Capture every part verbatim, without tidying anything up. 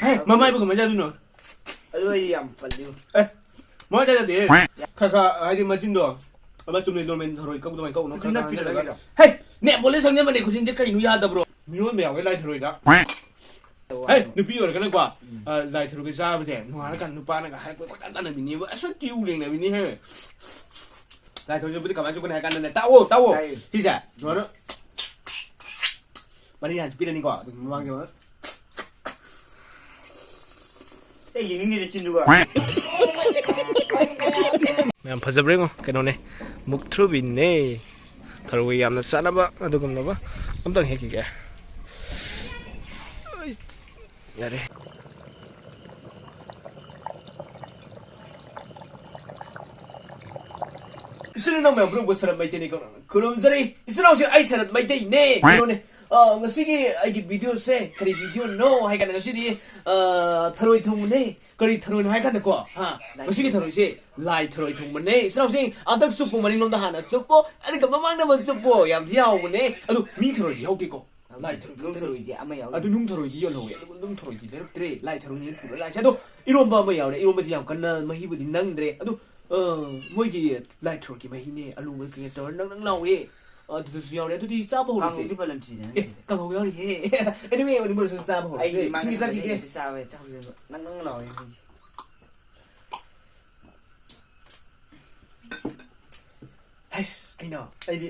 ꯍꯦ, ꯃꯃꯥꯏꯕꯨ ꯀꯃꯥꯏꯅ ꯆꯥꯗꯣꯏꯅꯣ? ꯑꯗꯨ ꯑꯩ ꯌꯥꯝ ꯄꯜꯂꯤꯕꯨ꯫ ꯑꯦ, ꯃꯃꯥꯏ ꯆꯥ ꯌꯥꯗꯦ꯫ ꯈꯔ ꯈꯔ, ꯍꯥꯏꯗꯤ ꯃꯆꯤꯟꯗꯣ ꯑꯃ ꯆꯨꯝꯅ ꯅꯣꯔꯃꯦꯜ ꯊꯔꯣꯏ ꯀꯛꯄ ꯑꯗꯨꯃꯥꯏꯅ ꯀꯛꯎꯅꯣ, ꯈꯔ ꯈꯔ ꯅꯞꯄꯤꯔꯣ ꯍꯥꯏꯖꯤꯜꯂꯒ꯫ ꯅꯪꯒꯤꯗꯣ? ꯍꯦ, ꯅꯦꯄꯣꯂꯤꯁ ꯁꯪꯖꯕꯅꯦ ꯈꯨꯖꯤꯟꯁꯦ, ꯀꯩꯅꯣ ꯌꯥꯗꯕ꯭ꯔꯣ? ꯃꯤꯑꯣꯟꯕ ꯌꯥꯎꯋꯦ ꯂꯥꯏ ꯊꯔꯣꯏꯗ꯫ ꯍꯦ, ꯅꯨꯄꯤ ꯑꯣꯏꯔꯒꯅꯀꯣ, ꯎꯝ꯫ ꯑ, ꯂꯥꯏ ꯊꯔꯣꯏꯒ ꯆꯥꯕꯁꯦ, ꯅꯣꯡꯉꯥꯜꯂꯀꯥꯟꯗ ꯅꯨꯄꯥꯅꯒ ꯍꯥꯏꯔꯛꯄ ꯀꯣꯏꯇꯥꯟ ꯇꯥꯟꯅꯕꯤꯅꯦꯕ꯫ ꯑꯁ, ꯇꯤꯌꯨ ꯂꯦꯡꯅꯕꯤꯅꯤ ꯍꯦ꯫ ꯂꯥꯏ ꯊꯔꯣꯏꯁꯦ ꯀꯃꯥꯏꯅ ꯆꯨꯞꯀꯅꯤ ꯍꯥꯏ ꯀꯥꯟꯗꯅꯦ, ꯇꯥꯛꯑꯣ, ꯇꯥꯛꯑꯣ꯫ ꯇꯥꯏꯌꯦ꯫ ꯁꯤꯁꯦ, ꯁꯨꯃꯥꯏꯅ ꯃꯔꯤ ꯍꯥꯟꯅ ꯆꯨꯞꯄꯤꯔꯅꯤꯀꯣ, ꯑꯗꯨꯒ ꯃꯃꯥꯡꯒꯤ ꯑꯃ꯫ ꯑꯦ, ꯌꯦꯡꯅꯤꯡꯗꯦ ꯅꯆꯤꯟꯗꯨꯒ꯫ ꯌꯥꯝ ꯐꯖꯕ꯭ꯔꯥ ꯌꯦꯡꯉꯣ, ꯀꯩꯅꯣꯅꯦ, ꯃꯨꯛꯊ꯭ꯔꯨꯕꯤꯅꯦ꯫ ꯊꯔꯣꯏ ꯌꯥꯝꯅ ꯆꯥꯅꯕ ꯑꯗꯨꯒꯨꯝꯂꯕ ꯑꯝꯇꯪ ꯍꯦꯛꯈꯤꯒꯦ꯫ ꯑꯩ, ꯌꯥꯔꯦ꯫ ꯏꯆꯤꯜ ꯏꯅꯥꯎ ꯃꯌꯥꯝ ꯄꯨꯝꯅꯃꯛꯄꯨ ꯁꯔꯠ ꯃꯩꯇꯩꯅꯤ ꯀꯧꯅ ꯈꯨꯔꯨꯝꯖꯔꯤ꯫ ꯏꯆꯤꯜ ꯏꯅꯥꯎꯁꯦ ꯑꯩ ꯁꯔꯠ ꯃꯩꯇꯩꯅꯦ꯫ ꯀꯩꯅꯣꯅꯦ, ꯑ, ꯉꯁꯤꯒꯤ ꯑꯩꯒꯤ ꯚꯤꯗꯤꯑꯣꯁꯦ ꯀꯔꯤ ꯚꯤꯗꯤꯑꯣꯅꯣ ꯍꯥꯏ ꯀꯥꯟꯗ ꯉꯁꯤꯗꯤ, ꯑ, ꯊꯔꯣꯏ ꯊꯣꯡꯕꯅꯦ꯫ ꯀꯔꯤ ꯊꯔꯣꯏꯅꯣ ꯍꯥꯏ ꯀꯥꯟꯗꯀꯣ, ꯍꯥ, ꯉꯁꯤꯒꯤ ꯊꯔꯣꯏꯁꯦ ꯂꯥꯏ ꯊꯔꯣꯏ ꯊꯣꯡꯕꯅꯦ꯫ ꯏꯆꯤꯜ ꯏꯅꯥꯎꯁꯤꯡ, ꯑꯝꯇꯪ ꯆꯨꯞꯄꯣ, ꯃꯅꯤꯡꯂꯣꯝꯗ ꯍꯥꯟꯅ ꯆꯨꯞꯄꯣ, ꯑꯗꯨꯒ ꯃꯃꯥꯡꯗ ꯑꯃ ꯆꯨꯞꯄꯣ꯫ ꯌꯥꯝ ꯊꯤ ꯍꯥꯎꯕꯅꯦ꯫ ꯑꯗꯨ ꯃꯤ ꯊꯔꯣꯏꯗꯤ ꯌꯥꯎꯗꯦꯀꯣ꯫ ꯂꯥꯏ ꯊꯔꯣꯏ ꯅꯨꯡ ꯈꯛꯇꯅꯤ꯫ ꯊꯔꯣꯏꯗꯤ ꯑꯃ ꯌꯥꯎꯏ꯫ ꯑꯗꯨ ꯅꯨꯡ ꯊꯔꯣꯏꯗꯤ ꯌꯣꯜꯍꯧꯋꯦ, ꯑꯗꯨꯒ ꯅꯨꯡ ꯊꯔꯣꯏꯗꯤ ꯂꯩꯔꯛꯇ꯭ꯔꯦ꯫ ꯂꯥꯏ ꯊꯔꯣꯏꯅ ꯄꯨꯔ ꯂꯥꯛꯏꯁꯦ꯫ ꯑꯗꯣ ꯏꯔꯣꯝꯕ ꯑꯃ ꯌꯥꯎꯔꯦ꯫ ꯏꯔꯣꯝꯕꯁꯤ ꯌꯥꯝ ꯀꯟꯅ ꯃꯍꯤꯕꯨꯗꯤ ꯅꯪꯗ꯭ꯔꯦ꯫ ꯑꯗꯨ, ꯑ, ꯃꯣꯏꯒꯤ ꯂꯥꯏ ꯊꯔꯣꯏꯒꯤ ꯃꯍꯤꯅꯦ, ꯑꯂꯨꯒ ꯀꯩꯀꯩ ꯇꯧꯔ ꯅꯪ ꯅꯪ ꯂꯥꯎꯋꯦ꯫ ꯑꯗꯨꯗꯁꯨ ꯌꯥꯎꯔꯦ꯫ ꯑꯗꯨꯗꯤ ꯆꯥꯕ ꯍꯧꯔꯁꯦ꯫ ꯀꯥꯡꯍꯧꯗꯤ ꯄꯜꯂꯝꯁꯤꯅꯦ ꯑꯦ, ꯅꯪꯒꯤꯗꯤ꯫ ꯀꯥꯡꯍꯧ ꯌꯥꯎꯔꯤꯍꯦ꯫ Anyway, ꯃꯅꯤꯄꯨꯔꯗꯁꯨ ꯆꯥꯕ ꯍꯧꯔꯁꯦ꯫ ꯑꯩꯗꯤ ꯃꯥꯅ ꯁꯤꯡꯖꯨ ꯆꯥꯈꯤꯁꯦ꯫ ꯍꯦꯛꯇ ꯆꯥꯕ ꯍꯦꯛꯇ ꯍꯧꯖꯤꯛ ꯅꯪ ꯅꯪ ꯂꯥꯎꯋꯦ ꯍꯧꯖꯤꯛ꯫ ꯍꯩꯁ, ꯀꯩꯅꯣ? ꯑꯩꯗꯤ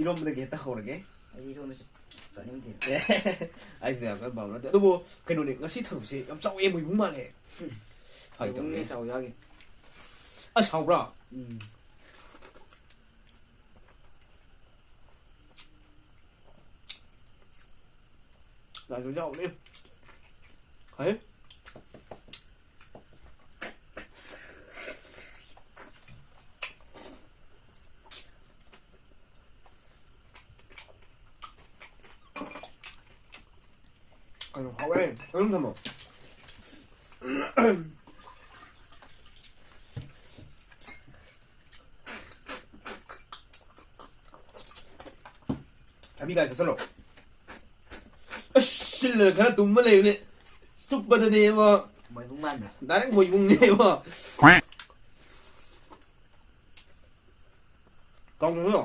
ꯏꯔꯣꯝꯕꯗꯒꯤ ꯍꯦꯛꯇ ꯍꯧꯔꯒꯦ꯫ ꯑꯩ ꯏꯔꯣꯝꯕꯁꯦ ꯆꯥꯅꯤꯡꯗꯦ꯫ ꯑꯦ, ꯑꯩꯁꯨ ꯌꯥꯝ ꯀꯟꯅ ꯄꯥꯝꯕ ꯅꯠꯇꯦ꯫ ꯑꯗꯨꯕꯨ ꯀꯩꯅꯣꯅꯦ, ꯉꯁꯤ ꯊꯔꯣꯏꯁꯦ ꯌꯥꯝ ꯆꯥꯎꯋꯦ, ꯃꯣꯏꯕꯨꯡ ꯃꯥꯜꯂꯦ꯫ ꯎꯝ꯫ ꯐꯥꯒꯤ ꯇꯧꯕꯅꯦ꯫ ꯃꯣꯏꯕꯨꯡꯅꯦ ꯆꯥꯎ ꯌꯥꯒꯤ꯫ ꯑꯁ, ꯍꯥꯎꯕ꯭ꯔꯥ? ꯎꯝ꯫ ꯂꯥꯏꯁꯨ ꯌꯥꯎꯕꯅꯤ꯫ ꯐꯩ꯫ ꯀꯩꯅꯣ ꯍꯥꯎꯋꯦ꯫ ꯑꯗꯨꯝ ꯊꯝꯃꯣ꯫ ꯊꯕꯤ ꯀꯥꯏ ꯆꯠꯁꯜꯂꯣ꯫ ꯑꯁ, ꯁꯤꯜꯂꯒ ꯈꯔ ꯇꯨꯝꯕ ꯂꯩꯕꯅꯦ꯫ ꯆꯨꯞꯄꯗꯅꯦꯕ꯫ ꯃꯣꯏꯕꯨꯡ ꯃꯥꯟꯕ꯭ꯔꯥ? Direct ꯃꯣꯏꯕꯨꯡꯅꯦꯕ꯫ ꯀꯥꯡꯁꯣꯏꯗꯣ꯫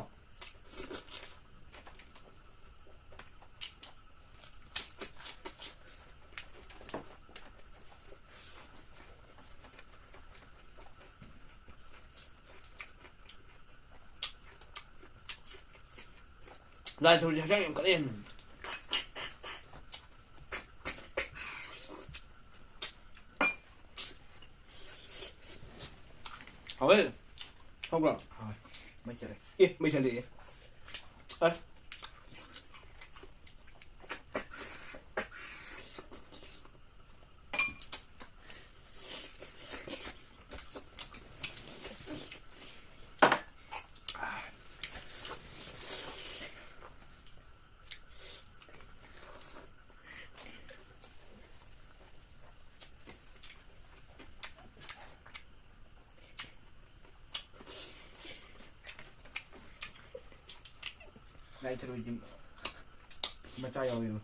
ꯂꯥꯏ ꯊꯧꯔꯤꯁꯦ ꯍꯛꯆꯥꯡ ꯌꯥꯝ ꯀꯜꯂꯦ꯫ ꯍꯥꯎꯋꯦ꯫ ꯍꯥꯎꯕ꯭ꯔꯣ? ꯍꯥꯎꯋꯦ꯫ ꯃꯩ ꯆꯠꯂꯦ꯫ ꯑꯦ, ꯃꯩ ꯆꯠꯂꯦ꯫ ꯑꯁ꯫ ꯂꯥꯏ ꯊꯔꯣꯏꯗꯤ ꯃꯆꯥ ꯌꯥꯎꯋꯦꯕ꯫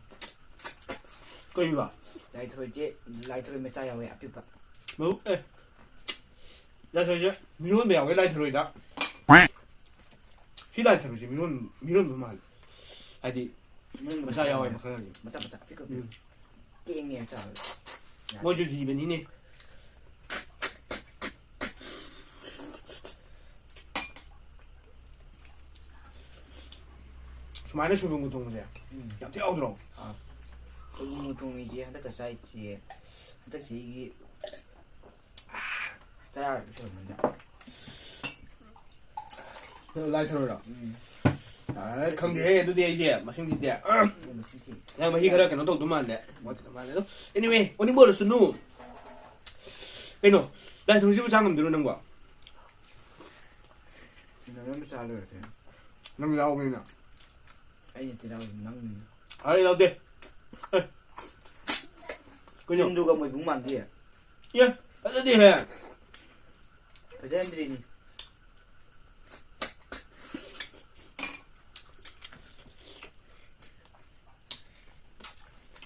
ꯀꯩꯕ? ꯂꯥꯏ ꯊꯔꯣꯏꯗꯤ, ꯂꯥꯏ ꯊꯔꯣꯏ ꯃꯆꯥ ꯌꯥꯎꯋꯦ, ꯑꯄꯤꯛꯄ꯫ ꯃꯔꯨ-, ꯑꯦ꯫ ꯂꯥꯏ ꯊꯔꯣꯏꯁꯦ ꯃꯤꯔꯣꯟꯕ ꯌꯥꯎꯋꯦ ꯂꯥꯏ ꯊꯔꯣꯏꯗ꯫ ꯁꯤ ꯂꯥꯏ ꯊꯔꯣꯏꯁꯦ ꯃꯤꯔꯣꯟ-, ꯃꯤꯔꯣꯟꯕ ꯃꯥꯜꯂꯦ꯫ ꯍꯥꯏꯗꯤ ꯃꯅꯨꯡꯗ ꯃꯆꯥ ꯃꯆꯥ ꯌꯥꯎꯋꯦ ꯌꯥꯎꯋꯦ꯫ ꯃꯈꯜ ꯑꯃꯗꯤ꯫ ꯃꯆꯥ ꯃꯆꯥ ꯄꯤꯛꯇ꯭ꯔꯨ ꯄꯤꯛꯇ꯭ꯔꯨ꯫ ꯎꯝ꯫ ꯀꯦꯡꯉꯦ ꯆꯥꯕꯗ꯫ ꯃꯣꯏꯁꯨ ꯖꯤꯕꯅꯤꯅꯦ꯫ ꯁꯨꯃꯥꯏꯅ ꯁꯣꯏꯕꯨꯝꯒ ꯊꯣꯡꯕꯁꯦ ꯎꯝ꯫ ꯌꯥꯝ ꯊꯤ ꯍꯥꯎꯗ꯭ꯔꯣ? ꯑꯥ꯫ ꯁꯣꯏꯕꯨꯝꯒ ꯊꯣꯡꯉꯤꯁꯦ ꯍꯟꯗꯛꯀ ꯆꯥꯏꯁꯦ, ꯍꯟꯗꯛ ꯆꯍꯤꯒꯤ ꯆꯔꯥ ꯁꯨꯔꯝꯃꯅꯤ꯫ ꯂꯥꯏ ꯊꯔꯣꯏꯔꯣ? ꯎꯝ꯫ ꯑꯥ, ꯈꯪꯗꯦꯍꯦ, ꯑꯗꯨꯗꯤ ꯑꯩꯗꯤ ꯃꯁꯤꯡ ꯊꯤꯗꯦ꯫ ꯑꯗꯨ ꯃꯁꯤꯡ ꯊꯤ꯫ ꯅꯪ ꯃꯍꯤ ꯈꯔ ꯀꯩꯅꯣ ꯇꯧꯗꯧ ꯃꯥꯜꯂꯦ꯫ ꯃꯣꯠꯀꯗꯧ ꯃꯥꯜꯂꯦ꯫ ꯑꯗꯣ, anyway, ꯑꯣꯅꯤꯡꯕ ꯑꯣꯏꯔꯁꯅꯨ꯫ ꯀꯩꯅꯣ, ꯂꯥꯏ ꯊꯔꯣꯏꯁꯤꯕꯨ ꯆꯥ ꯉꯝꯗꯣꯏꯔꯣ ꯅꯪꯕꯣ? ꯅꯪ ꯑꯃ ꯆꯥ ꯂꯣꯏꯔꯦ ꯀꯩꯅꯣ꯫ ꯅꯪ ꯌꯥꯎꯕꯅꯤꯅ꯫ ꯑꯩꯅ ꯇꯤꯜꯍꯧ ꯅꯪ꯫ ꯑꯩ ꯌꯥꯎꯗꯦ꯫ ꯑꯦ꯫ ꯀꯩꯅꯣ? ꯆꯤꯟꯗꯨꯒ ꯃꯣꯏꯕꯨꯡ ꯃꯥꯟꯗꯦ꯫ ꯑꯦ, ꯐꯖꯗꯦꯍꯦ꯫ ꯐꯖꯍꯟꯗ꯭ꯔꯤꯅꯤ꯫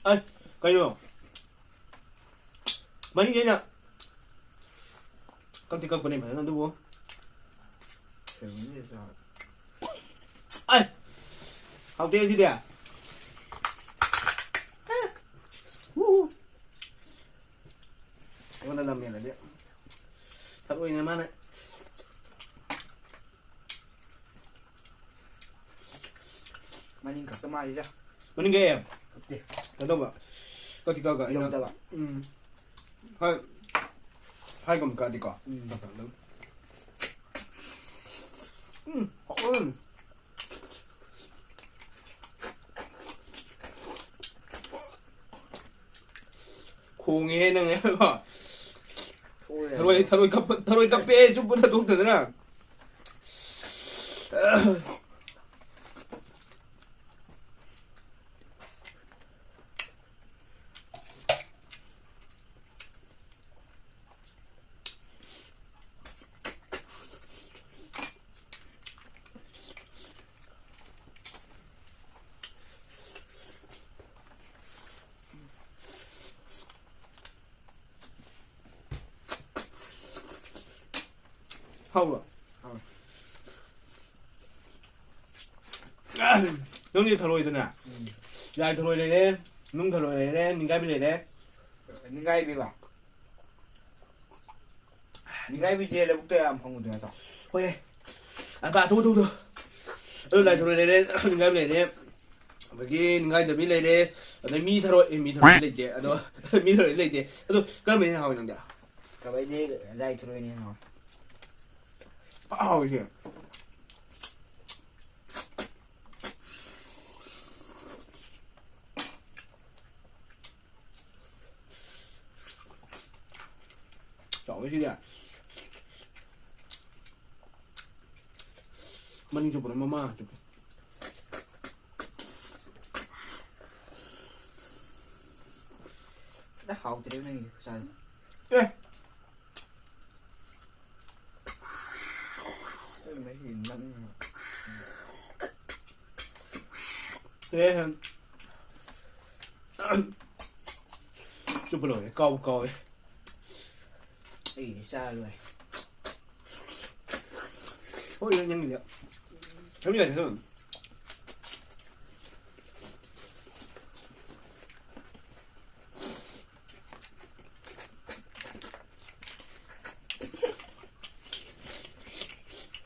ꯑꯩ ꯀꯩꯅꯣ ꯃꯅꯤꯡꯒꯤ ꯑꯩꯅ ꯀꯛꯇꯤ ꯀꯛꯄꯅꯦ ꯐꯖꯅ ꯑꯗꯨꯕꯨ ꯑꯩ ꯍꯥꯎꯇꯦ ꯁꯤꯗꯤ꯫ ꯑꯩꯉꯣꯟꯗ ꯅꯝꯃꯦꯅꯗꯤ ꯊꯛꯑꯣꯏꯅꯦ ꯃꯥꯅ꯫ ꯃꯅꯤꯡ ꯈꯛꯇ ꯃꯥꯜꯂꯤꯗ꯫ ꯃꯅꯤꯡꯒꯤ ꯅꯠꯇꯦ꯫ ꯀꯩꯗꯧꯕ? ꯀꯛꯇꯤ ꯀꯛꯑꯒ ꯑꯩꯅ ꯌꯧꯗꯕ꯫ ꯎꯝ꯫ ꯍꯥꯏ꯫ ꯍꯥꯏꯒꯨꯝ ꯀꯛꯑꯗꯤꯀꯣ꯫ ꯎꯝ꯫ ꯎꯝ꯫ ꯎꯝ꯫ ꯈꯣꯡꯉꯦꯍꯦ ꯅꯪ꯫ ꯊꯔꯣꯏ, ꯊꯔꯣꯏ ꯀꯞꯄ, ꯊꯔꯣꯏ ꯀꯞꯄꯦ ꯆꯨꯞꯄ ꯊꯥꯗꯣꯛꯇꯗꯅ꯫ ꯍꯥꯎꯕ꯭ꯔꯣ? ꯍꯥꯎꯋꯦ꯫ ꯅꯪꯗꯤ ꯊꯔꯣꯏꯗꯅꯦ꯫ ꯎꯝ꯫ ꯂꯥꯏ ꯊꯔꯣꯏ ꯂꯩꯔꯦ, ꯅꯨꯡ ꯊꯔꯣꯏ ꯂꯩꯔꯦ, ꯅꯤꯡꯒꯥꯏꯕꯤ ꯂꯩꯔꯦ꯫ ꯅꯤꯡꯒꯥꯏꯕꯤꯕ? ꯅꯤꯡꯒꯥꯏꯕꯤꯁꯦ ꯂꯧꯕꯨꯛꯇ ꯌꯥꯝ ꯐꯪꯕꯗꯣ ꯅꯠꯇ꯭ꯔꯣ? ꯍꯣꯏꯍꯦ꯫ ꯑꯗ ꯑꯆꯧ ꯑꯆꯧꯕꯗꯣ꯫ ꯑꯗꯨ ꯂꯥꯏ ꯊꯔꯣꯏ ꯂꯩꯔꯦ, ꯅꯤꯡꯒꯥꯏꯕꯤ ꯂꯩꯔꯦ, ꯑꯗꯒꯤ ꯅꯤꯡꯒꯥꯏꯗꯕꯤ ꯂꯩꯔꯦ, ꯑꯗꯩ ꯃꯤ ꯊꯔꯣꯏ, ꯑꯦ, ꯃꯤ ꯊꯔꯣꯏꯗꯤ ꯂꯩꯇꯦ꯫ ꯑꯗꯣ ꯃꯤ ꯊꯔꯣꯏꯗꯤ ꯂꯩꯇꯦ꯫ ꯑꯗꯣ ꯀꯔꯝꯕꯅ ꯍꯦꯟꯅ ꯍꯥꯎꯋꯤ ꯅꯪꯗꯤ? ꯀꯕꯩꯗꯤ ꯂꯥꯏ ꯊꯔꯣꯏꯅ ꯍꯦꯟꯅ ꯍꯥꯎꯋꯦ꯫ ꯐꯖꯅ ꯍꯥꯎꯋꯤ ꯁꯤ꯫ ꯆꯥꯎꯋꯦ ꯁꯤꯗꯤ꯫ ꯃꯅꯤꯡ ꯆꯨꯞꯄ꯭ꯔꯥ ꯃꯃꯥꯡ ꯆꯨꯞꯄ꯭ꯔꯥ? ꯈꯤꯇꯪ ꯍꯥꯎꯇ꯭ꯔꯦ ꯅꯪꯒꯤꯗꯤ ꯈꯨꯆꯥꯗꯣ꯫ ꯑꯦ! ꯑꯦ! ꯆꯨꯞꯄ ꯂꯣꯏꯔꯦ꯫ ꯀꯥꯎꯕꯨ ꯀꯥꯎꯋꯦ꯫ ꯑꯩꯒꯤꯗꯤ ꯆꯥꯔ ꯂꯣꯏꯔꯦ꯫ ꯍꯣꯏ, ꯅꯪꯒꯤꯗꯤ꯫ ꯅꯪꯒꯤꯗꯤ ꯑꯗꯨꯝ꯫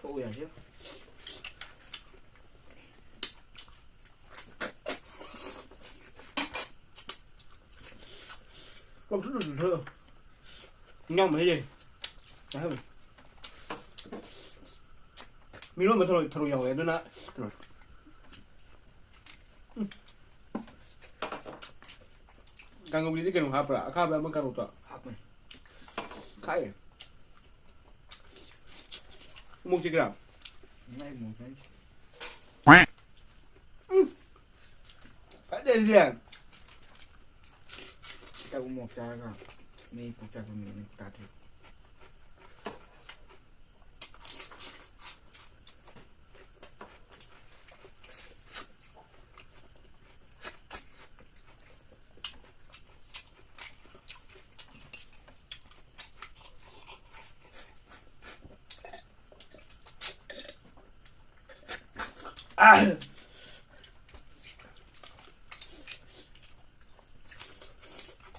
ꯊꯣꯛꯎ ꯌꯥꯁꯤ꯫ ꯄꯪꯊꯨꯝ ꯊꯨꯝꯖꯤꯜꯂꯣ꯫ ꯏꯟꯖꯥꯡ ꯃꯍꯤ ꯂꯩ꯫ ꯆꯥꯍꯜꯂꯨ꯫ ꯃꯤꯔꯣꯟꯕ ꯊꯔꯣꯏ, ꯊꯔꯣꯏ ꯌꯥꯎꯋꯦ, ꯑꯗꯨꯅ ꯀꯩꯅꯣ꯫ ꯎꯝ꯫ ꯀꯥꯡꯉꯧꯒꯤꯗꯤ ꯀꯩꯅꯣ ꯍꯥꯞꯄ꯭ꯔꯥ? ꯑꯈꯥꯕ ꯑꯃ ꯀꯥꯔꯣꯠꯇꯣ? ꯍꯥꯞꯄꯅꯤ꯫ ꯈꯥꯏꯌꯦ꯫ ꯃꯣꯔꯣꯛ ꯆꯤꯛꯄ꯭ꯔꯥ? ꯉꯥꯏ ꯃꯣꯔꯣꯛ ꯆꯥꯅꯤꯡꯗꯦ꯫ ꯎꯝ꯫ ꯐꯖꯩꯁꯦ꯫ ꯆꯥꯛ ꯃꯣꯔꯣꯛ ꯆꯥꯔꯒ ꯃꯤ ꯄꯨꯛ ꯆꯥꯛꯄ ꯃꯤꯅꯤꯠ ꯇꯔꯥꯇꯔꯦꯠ꯫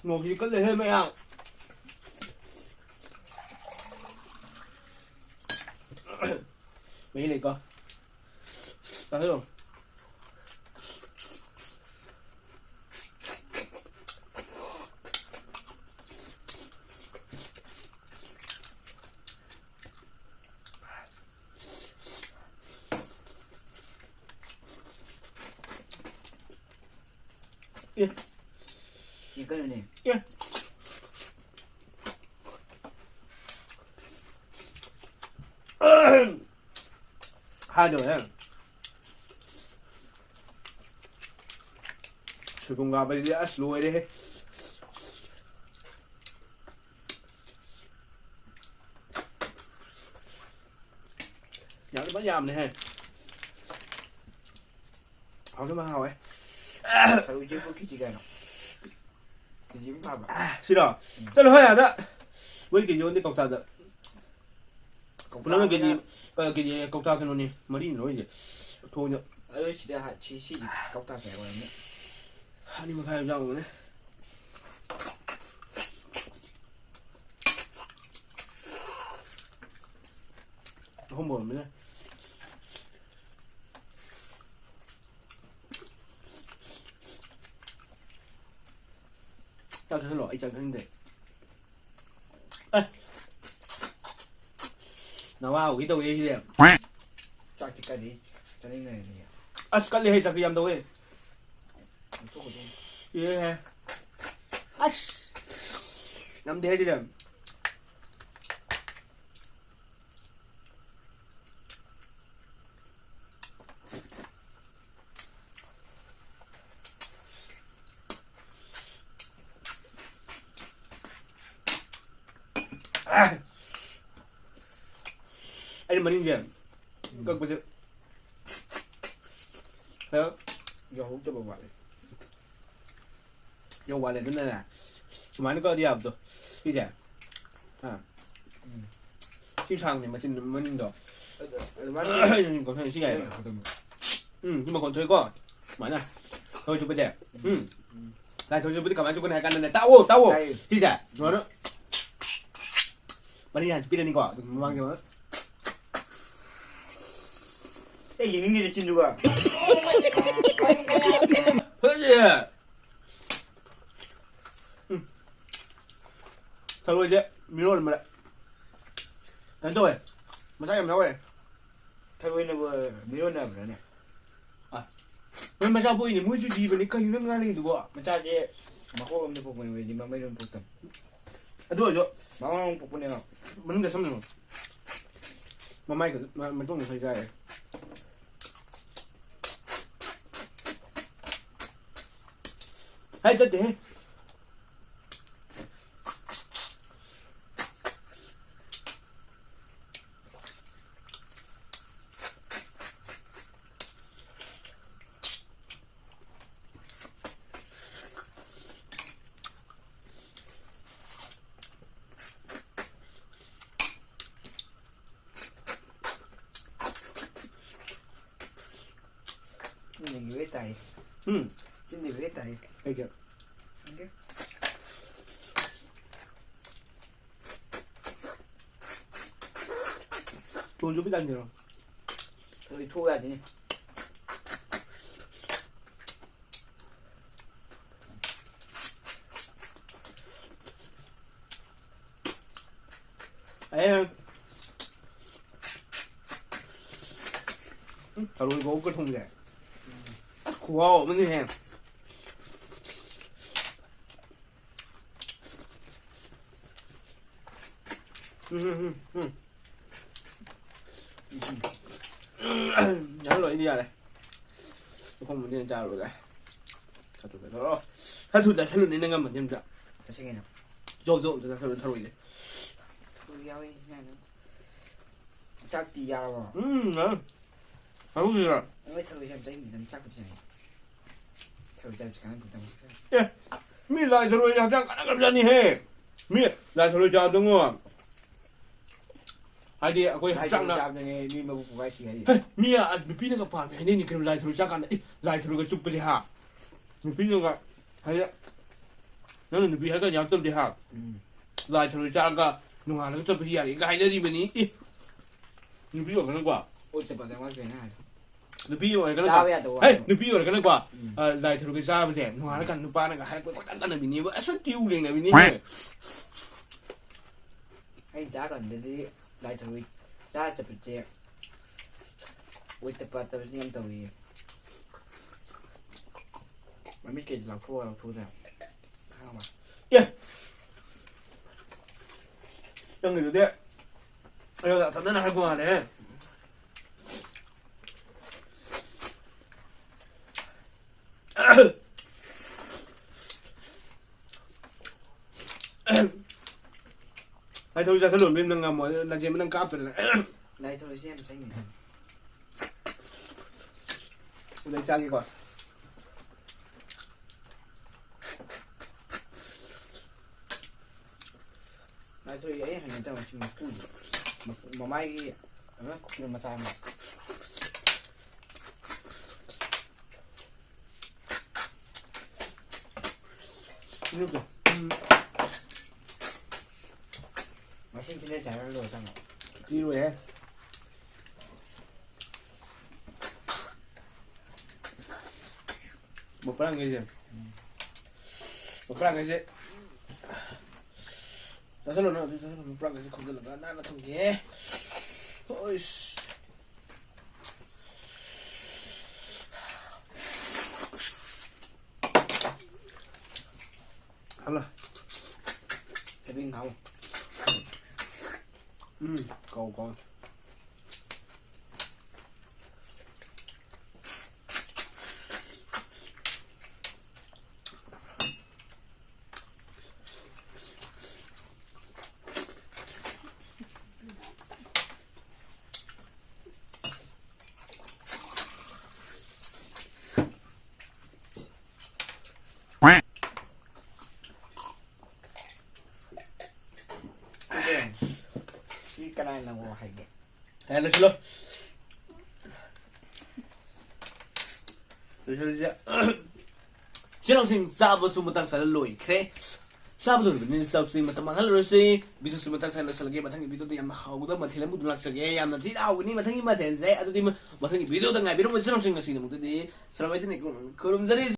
ꯃꯣꯔꯣꯛꯁꯤꯗꯤ ꯀꯜꯂꯦꯍꯦ ꯃꯌꯥꯝ꯫ ꯃꯍꯤ ꯂꯩꯀꯣ꯫ ꯆꯥꯁꯤꯜꯂꯣ꯫ ꯑꯦ꯫ ꯌꯦꯡꯀꯠꯂꯨꯅꯦ꯫ ꯑꯦ꯫ ꯍꯥꯏꯗꯧꯔꯦ꯫ ꯁꯣꯏꯕꯨꯝ ꯀꯥꯕꯁꯤꯗꯤ ꯑꯁ ꯂꯣꯏꯔꯦꯍꯦ꯫ ꯌꯥꯝꯗꯤ ꯐꯖꯅ ꯌꯥꯝꯕꯅꯦꯍꯦ꯫ ꯍꯥꯎꯗꯤ ꯐꯖꯅ ꯍꯥꯎꯋꯦ꯫ ꯊꯔꯣꯏꯁꯦ ꯄꯨꯈꯤꯁꯤ ꯀꯩꯅꯣ꯫ ꯀꯦꯖꯤ ꯑꯃ ꯐꯥꯕ꯫ ꯁꯤꯔꯣ? ꯎꯝ꯫ ꯆꯠꯂꯣ ꯍꯣꯏ ꯑꯥꯗ꯫ ꯃꯣꯏ ꯀꯦꯖꯤ ꯑꯣꯟꯗꯤ ꯀꯧꯇꯥꯗ꯫ ꯀꯧꯇꯥ ꯄꯨꯂꯞꯅ ꯀꯦꯖꯤ, ꯑꯃꯅ ꯑ, ꯀꯦꯖꯤ ꯀꯧꯇꯥ ꯀꯩꯅꯣꯅꯤ, ꯃꯔꯤꯅꯤ ꯂꯧꯔꯤꯁꯦ꯫ ꯊꯣꯡꯗ꯫ ꯑꯗꯨ ꯁꯤꯗ ꯍꯥ-, ꯁꯤ, ꯁꯤꯗꯤ ꯀꯧꯇꯥ ꯀꯌꯥ ꯑꯣꯏꯔꯝꯅꯤ? ꯑꯅꯤ ꯃꯈꯥꯏ ꯑꯗꯨꯝ ꯆꯥꯡ ꯑꯣꯏꯔꯝꯒꯅꯤ꯫ ꯑꯍꯨꯝ ꯑꯣꯏꯔꯝꯃꯅꯤ꯫ ꯆꯥꯛ ꯆꯥꯁꯤꯜꯂꯣ, ꯑꯩ ꯆꯥꯛ ꯆꯥꯅꯤꯡꯗꯦ꯫ ꯑꯦ꯫ ꯅꯋꯥ ꯎꯒꯦ ꯇꯧꯋꯦ ꯁꯤꯗꯤ꯫ ꯆꯥꯛꯇꯤ ꯀꯗꯤ ꯆꯥꯅꯤꯡꯗ꯭ꯔꯦꯅꯦ꯫ ꯑꯁ ꯀꯜꯂꯦꯍꯦ ꯆꯥꯛꯇꯤ ꯌꯥꯝ ꯇꯧꯋꯦ꯫ ꯂꯧꯊꯣꯛꯀꯗꯧꯅꯤ꯫ ꯑꯦ꯫ ꯑꯁ꯫ ꯉꯝꯗꯦꯍꯦ ꯁꯤꯗꯤ꯫ ꯑꯩꯅ ꯃꯅꯤꯡꯁꯦ ꯀꯛꯄꯁꯦ ꯈꯔ ꯌꯧꯍꯧꯗꯕ ꯋꯥꯠꯂꯦ꯫ ꯌꯧ ꯋꯥꯠꯂꯦ ꯑꯗꯨꯅꯅꯦ ꯁꯨꯃꯥꯏꯅ ꯀꯛꯑꯗꯤ ꯌꯥꯕꯗꯣ ꯁꯤꯁꯦ꯫ ꯑꯥ꯫ ꯎꯝ꯫ ꯁꯤ ꯁꯥꯡꯕꯅꯦ ꯃꯆꯤꯟ ꯃꯅꯤꯡꯗꯣ꯫ ꯑꯗꯨ, ꯑꯗꯨꯃꯥꯏꯅ ꯁꯤ ꯌꯥꯏꯌꯦ꯫ ꯎꯝ, ꯁꯤ ꯃꯈꯣꯟ ꯊꯣꯛꯏꯀꯣ꯫ ꯁꯨꯃꯥꯏꯅ꯫ ꯊꯔꯣꯏ ꯆꯨꯞꯄꯁꯦ꯫ ꯎꯝ꯫ ꯎꯝ꯫ ꯂꯥꯏ ꯊꯔꯣꯏ ꯆꯨꯞꯄꯗꯤ ꯀꯃꯥꯏꯅ ꯆꯨꯞꯀꯅꯤ ꯍꯥꯏ ꯀꯥꯟꯗꯅꯦ, ꯇꯥꯛꯑꯣ, ꯇꯥꯛꯑꯣ꯫ ꯇꯥꯏꯌꯦ꯫ ꯁꯤꯁꯦ꯫ ꯁꯨꯃꯥꯏꯅ꯫ ꯃꯅꯤꯡ ꯍꯥꯟꯅ ꯆꯨꯞꯄꯤꯔꯅꯤꯀꯣ꯫ ꯑꯗꯨꯒ ꯃꯃꯥꯡꯒꯤ ꯑꯃ꯫ ꯑꯦ, ꯌꯦꯡꯅꯤꯡꯗꯦꯅꯦ ꯆꯤꯟꯗꯨꯒ꯫ ꯐꯖꯩꯌꯦ꯫ ꯎꯝ꯫ ꯊꯔꯣꯏꯁꯦ ꯃꯤꯔꯣꯟꯕꯗ ꯀꯩꯅꯣ ꯇꯧꯋꯦ, ꯃꯆꯥ ꯌꯥꯝ ꯌꯥꯎꯋꯦ꯫ ꯊꯔꯣꯏꯅꯕꯨ ꯃꯤꯔꯣꯟꯅꯕ꯭ꯔꯥꯅꯦ? ꯑ, ꯃꯣꯏ ꯃꯆꯥ ꯄꯣꯛꯏꯅꯦ, ꯃꯣꯏꯁꯨ ꯖꯤꯕꯅꯤ, ꯀꯩꯅꯣ ꯅꯪ ꯉꯥꯡꯉꯤꯗꯨꯕꯣ? ꯃꯆꯥꯁꯦ ꯃꯀꯣꯛ ꯑꯝꯗ ꯄꯣꯛꯄꯅꯦ, ꯃꯣꯏꯗꯤ ꯃꯃꯩ ꯂꯣꯏ ꯄꯣꯛꯇꯕꯅꯤ꯫ ꯑꯗꯨ ꯑꯣꯏꯔꯁꯨ ꯃꯃꯥ ꯄꯣꯛꯄꯅꯦꯕ꯫ ꯃꯅꯨꯡꯗ ꯁꯝꯅꯕ꯫ ꯃꯃꯥꯏ ꯈꯛꯇ, ꯃ-, ꯃꯇꯣꯡ ꯈꯛꯇ ꯆꯥꯏꯌꯦ꯫ ꯍꯥꯏ, ꯆꯠꯇꯦꯍꯦ꯫ ꯇꯥꯏ꯫ ꯎꯝ꯫ ꯆꯤꯟꯗꯤ ꯕꯦ ꯇꯥꯏ꯫ ꯀꯩꯒꯤ? ꯈꯪꯗꯦ꯫ ꯇꯣꯟꯁꯨ ꯄꯤꯖꯟꯁꯤꯔꯣ? ꯊꯣꯛ ꯌꯥꯗꯦꯅꯦ꯫ ꯑꯦ꯫ ꯎꯝ, ꯊꯔꯣꯏ ꯐꯥꯎ ꯊꯣꯡꯕ ꯌꯥꯏ꯫ ꯑꯁ, ꯈꯨꯍꯥꯎ ꯑꯃꯅꯤꯍꯦ꯫ ꯎꯝ, ꯎꯝ, ꯎꯝ, ꯎꯝ꯫ ꯎꯝ, ꯎꯝ꯫ ꯌꯥꯔꯦ, ꯂꯣꯏꯗꯤ ꯌꯥꯔꯦ꯫ ꯑꯩꯈꯣꯏ ꯃꯨꯟꯗꯤ ꯆꯥꯔꯨꯔꯒ꯫ ꯈꯔ ꯊꯨꯅ ꯆꯥꯊꯣꯛꯑꯣ꯫ ꯈꯔ ꯊꯨꯅ ꯆꯥꯁꯜꯂꯨꯅꯦ, ꯅꯪ ꯉꯝꯃꯗꯤ ꯑꯝꯇ꯫ ꯆꯠꯁꯤ ꯀꯩꯅꯣ꯫ ꯖꯣꯕ ꯖꯣꯕ ꯑꯝꯇ ꯆꯥꯁꯜꯂꯨ ꯊꯔꯣꯏꯁꯦ꯫ ꯊꯔꯣꯏ ꯌꯥꯎꯋꯤ ꯍꯥꯏꯅ꯫ ꯆꯥꯛꯇꯤ ꯌꯥꯔꯕꯣ? ꯎꯝ, ꯌꯥꯔꯦ꯫ ꯊꯔꯣꯏꯁꯤꯔ? ꯅꯣꯏ ꯊꯔꯣꯏꯁꯦ ꯌꯥꯝ ꯆꯥꯅꯤꯡꯗꯦ, ꯅꯪ ꯆꯥꯛꯄꯨꯗꯤ ꯆꯥꯅꯤꯡꯉꯦ꯫ ꯊꯔꯣꯏ ꯆꯥꯕꯁꯦ ꯀꯥꯟꯅꯗꯦ ꯇꯥꯃꯣ꯫ ꯑꯦ, ꯃꯤ ꯂꯥꯏ ꯊꯔꯣꯏꯁꯦ ꯍꯛꯆꯥꯡ ꯀꯥꯟꯅꯈ꯭ꯔꯕꯖꯥꯠꯅꯤꯍꯦ꯫ ꯃꯤ ꯂꯥꯏ ꯊꯔꯣꯏ ꯆꯥꯕꯗꯉꯣ꯫ ꯍꯥꯏꯗꯤ ꯑꯩꯈꯣꯏ ꯂꯥꯏ ꯊꯔꯣꯏ ꯍꯛꯆꯥꯡꯗ ꯆꯥꯕꯗꯅꯦ ꯃꯤ ꯃꯕꯨꯛ ꯄꯨꯡꯒꯥꯏ ꯁꯤ ꯍꯥꯏꯔꯤ꯫ ꯍꯦ, ꯃꯤ ꯑ-, ꯅꯨꯄꯤꯅꯒ ꯄꯥꯝꯃꯦ ꯍꯥꯏꯅꯩꯅꯤ ꯀꯩꯅꯣ ꯂꯥꯏ ꯊꯔꯣꯏ ꯆꯥ ꯀꯥꯟꯗ꯫ ꯑꯦ, ꯂꯥꯏ ꯊꯔꯣꯏꯒ ꯆꯨꯞꯄꯁꯦ ꯍꯥ? ꯅꯨꯄꯤꯅꯒ ꯍꯥꯏꯗꯤ ꯅꯪꯅ ꯅꯨꯄꯤ ꯍꯥꯏꯔ ꯀꯥꯟꯗ ꯌꯥꯔꯛꯇꯕꯗꯤ ꯍꯥ? ꯎꯝ꯫ ꯂꯥꯏ ꯊꯔꯣꯏ ꯆꯥꯔꯒ ꯅꯣꯡꯉꯥꯜꯂꯒ ꯆꯠꯄꯗꯤ ꯌꯥꯔꯦꯒ ꯍꯥꯏꯅꯔꯤꯕꯅꯤ꯫ ꯑꯦ, ꯅꯨꯄꯤ ꯑꯣꯏꯔꯒꯅꯀꯣ꯫ ꯑꯣꯏꯇ ꯄꯥꯗ ꯋꯥ ꯀꯩꯅꯣ ꯍꯥꯏ꯫ ꯅꯨꯄꯤ ꯑꯣꯏꯔꯒꯅꯀꯣ꯫ ꯆꯥꯕ ꯌꯥꯗꯕ ꯍꯦ, ꯋꯥꯅꯤ꯫ ꯅꯨꯄꯤ ꯑꯣꯏꯔꯒꯅꯀꯣ꯫ ꯎꯝ꯫ ꯑ, ꯂꯥꯏ ꯊꯔꯣꯏꯒ ꯆꯥꯕꯁꯦ ꯅꯣꯡꯉꯥꯜꯂꯀꯥꯟꯗ ꯅꯨꯄꯥꯅꯒ ꯍꯥꯏꯔꯛꯄ ꯀꯣꯏꯇꯥꯟ ꯇꯥꯟꯅꯕꯤꯅꯦꯕ꯫ ꯑꯁ, ꯇꯤꯌꯨ ꯂꯦꯡꯅꯕꯤꯅꯦꯕ꯫ ꯑꯩꯅ ꯇꯥꯛꯀꯥꯟꯗꯗꯤ ꯂꯥꯏ ꯊꯔꯣꯏ ꯆꯥꯔ ꯆꯠꯄꯁꯦ ꯑꯣꯏꯇ ꯄꯥꯠꯇꯕꯁꯤ ꯌꯥꯝ ꯇꯧꯏ꯫ ꯃꯃꯤꯠ ꯀꯩꯗꯤ ꯂꯥꯎꯊꯣꯛꯑ ꯂꯥꯎꯊꯣꯛꯑꯗꯅ꯫ ꯈꯪꯉꯕ? ꯑꯦ! ꯅꯪꯒꯤꯗꯨꯗꯤ ꯑꯩꯉꯣꯟꯗ ꯊꯥꯖꯅ ꯍꯥꯏꯔꯛꯄ ꯃꯥꯜꯂꯦꯍꯦ꯫ ꯂꯥꯏ ꯊꯔꯣꯏ ꯆꯥꯁꯜꯂꯨꯔꯃꯤ ꯅꯪ ꯉꯝꯃꯣ꯫ ꯂꯥꯟꯖꯦꯟꯕ ꯅꯪ ꯀꯥꯞꯇ꯭ꯔꯦ ꯅꯪ꯫ ꯂꯥꯏ ꯊꯔꯣꯏꯁꯦ ꯌꯥꯝ ꯆꯪꯉꯤꯅꯦ꯫ ꯑꯗꯨ ꯑꯩ ꯆꯥꯒꯦꯀꯣ꯫ ꯂꯥꯏ ꯊꯔꯣꯏ ꯑꯩ ꯍꯩꯅꯗꯕ ꯁꯤ ꯃꯀꯨꯁꯦ꯫ ꯃꯀꯨ-, ꯃꯃꯥꯏꯒꯤ ꯑꯃ ꯈꯨꯀꯨ ꯃꯆꯥ ꯑꯃ꯫ ꯃꯁꯤꯡ ꯊꯤꯗ ꯆꯥꯔ ꯂꯣꯏꯔꯦ ꯇꯥꯃꯣ꯫ ꯊꯤꯔꯣꯏꯍꯦ꯫ ꯃꯄ꯭ꯔꯥꯡꯈꯩꯁꯦ꯫ ꯃꯄ꯭ꯔꯥꯡꯈꯩꯁꯦ꯫ ꯆꯥꯁꯤꯜꯂꯣ ꯅꯪ ꯑꯗꯨ ꯆꯥꯁꯤꯜꯂꯣ꯫ ꯃꯄ꯭ꯔꯥꯡꯈꯩꯁꯦ ꯈꯣꯝꯖꯤꯜꯂꯒ ꯅꯥꯟꯅ ꯊꯝꯒꯦ꯫ ꯍꯣꯏꯁ꯫ ꯍꯜꯂꯣ꯫ ꯊꯣꯏꯗꯤꯡ ꯊꯥꯛꯑꯣ꯫ ꯎꯝ, ꯀꯧ, ꯀꯧ꯫ ꯁꯤ ꯀꯅꯥꯅ ꯂꯪꯉꯣ ꯍꯥꯏꯒꯦ? ꯍꯦ, ꯂꯣꯏꯁꯤꯜꯂꯣ꯫ ꯂꯣꯏꯁꯤꯜꯂꯁꯦ꯫ ꯏꯆꯤꯜ ꯏꯅꯥꯎꯁꯤꯡ, ꯆꯥꯕꯁꯨ ꯃꯇꯥꯡ ꯆꯥꯅ ꯂꯣꯏꯈ꯭ꯔꯦ꯫ ꯆꯥꯕ ꯂꯣꯏꯔꯕꯅꯤꯅ ꯆꯥꯕꯁꯤ ꯃꯇꯝ ꯃꯥꯡꯍꯜꯂꯔꯣꯏꯁꯤ꯫ ꯚꯤꯗꯤꯑꯣꯁꯤ ꯃꯇꯥꯡ ꯆꯥꯅ ꯂꯣꯏꯁꯤꯜꯂꯒꯦ꯫ ꯃꯊꯪꯒꯤ ꯚꯤꯗꯤꯑꯣꯗ ꯌꯥꯝꯅ ꯍꯥꯎꯒꯗꯕ ꯃꯊꯦꯜ ꯑꯃ ꯄꯨꯗꯨꯅ ꯂꯥꯛꯆꯒꯦ꯫ ꯌꯥꯝꯅ ꯊꯤꯅ ꯍꯥꯎꯒꯅꯤ ꯃꯊꯪꯒꯤ ꯃꯊꯦꯜꯁꯦ꯫ ꯑꯗꯨꯗꯤ ꯃ-, ꯃꯊꯪꯒꯤ ꯚꯤꯗꯤꯑꯣꯗ ꯉꯥꯏꯕꯤꯔꯝꯃꯣ꯫ ꯏꯆꯤꯜ ꯏꯅꯥꯎꯁꯤꯡ, ꯉꯁꯤꯒꯤꯗꯃꯛꯇꯗꯤ ꯁꯔꯃꯥꯏꯗꯅꯤ ꯈꯨꯔꯨꯝꯖꯔꯤ꯫